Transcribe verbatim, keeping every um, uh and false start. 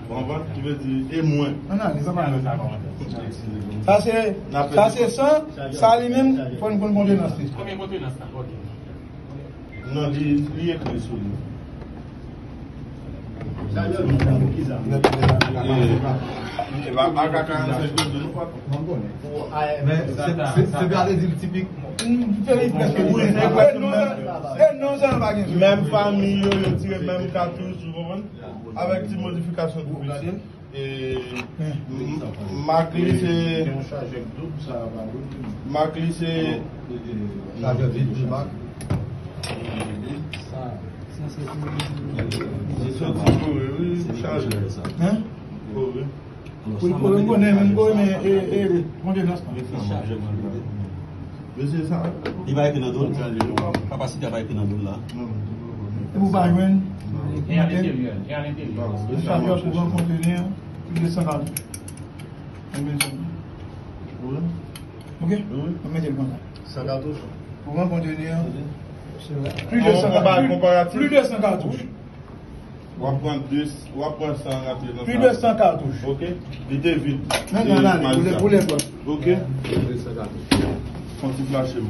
Bon, vant ki vle di e mwen. Analiz, analiz. Sa se, sa se san, sa li menm, fò n konn kontenans li. Konbyen kontenans la? Ok. Non, li, li ekri sou li. E, e, ba, ba, ka karannsenk de nou pa. Men se, se, se gade di l tipik. Wi, se prèske menm. E non, sa pa gen. Menm fanmi yo, yo tire menm katouch, ou konprann? Avèk ti modifikasyon tou piti. E, m-, mak li se, mak li se, li soti kore, wi, chaje. Kore. Wi, kore, m konnen, men m konnen, e, e, kontenans lan. Mesye sa. Li pa ekri nan do l? Kapasite a pa ekri nan do l la. E pou pa jwenn? E a lenteryè, e a lenteryè. Mwen chaje pou rankontre li an, plis de san katouch. Mwen bezwen. Ok? Mwen mete l konsa. San katouch? Pou rankontre li an, plis de san katouch. Plis de san katouch. W ap pran de, w ap pran san rantre nan sa. Plis de san katouch. Ok? Li te vid. Non, non, non, pou lè, pou lè pòs. Ok? Fon ti flache m.